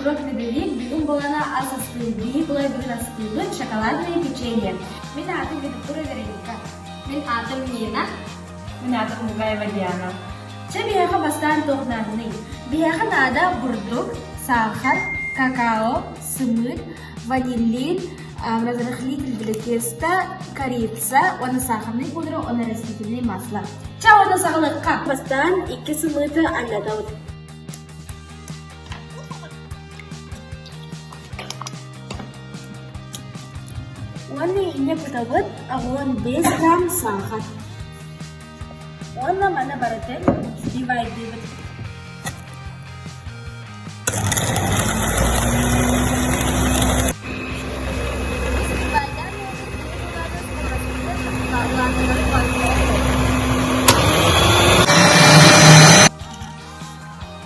Кружок Медовик бүгүн буолана ас астыыр биһи булай бүгүн астыыбыт шоколадное печенье. Мин аатым Винокурова Вероника. Мин аатым Нина. Мин аатым Бугаева Диана. Чэ биһиэхэ бастаан туох нааданый? Биһиэхэ наада бурдук, саахар, какао, сымыыт, ванилин, разрыхлитель для теста, корица уонна сахарный пудра уонна растительное масло. Чэ уонна саҕалыахха. Бастаан икки сымыыты анньатабыт. Уонна инньэ кутабыт 85 грамм саахар. Уонна маны барытын сбивайдыыбыт.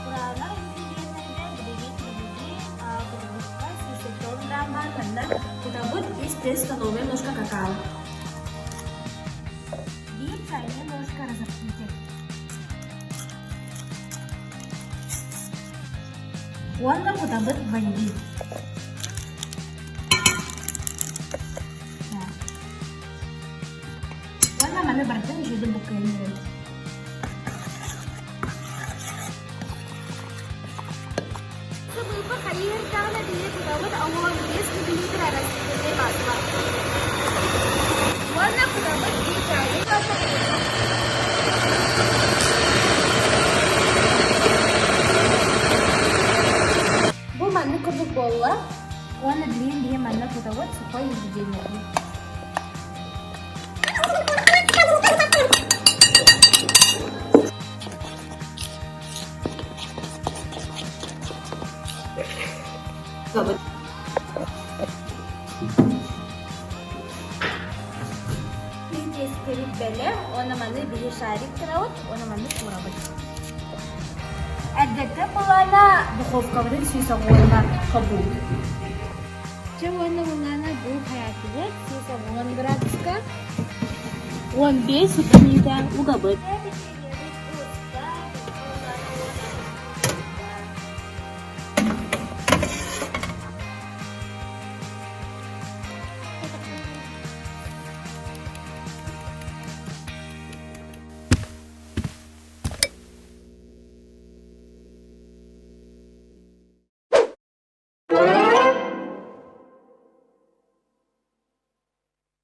Кураанах ингредиеннэргэ билигин биһиги бурдукка 170 грамм баар манна кутабыт 3 столовая ложка какао. Биир чайная ложка разрыхлитель. Уонна кутабыт ванилин. Уонна маны барытын үчүгэйдик буккуйан биэрэбит. Сыбыыпа хайыырдаҕына биһи кутабыт 15 миллилитр растительнай масло. Уонна кутабыт биир чаайы Бу маннык курдук буолла. Уонна билигин биһи манна кутабыт сухой ингредиеннэрин. Тестерит бэлэм, уонна маны биһи шарик гынабыт, уонна маны куурабыт. Эрдэттэн былаана духовкабытын 180 хобуут. Чэ уонна былаана бу хайаатыбыт 180 градуска 15 мүнүүтэ угабыт.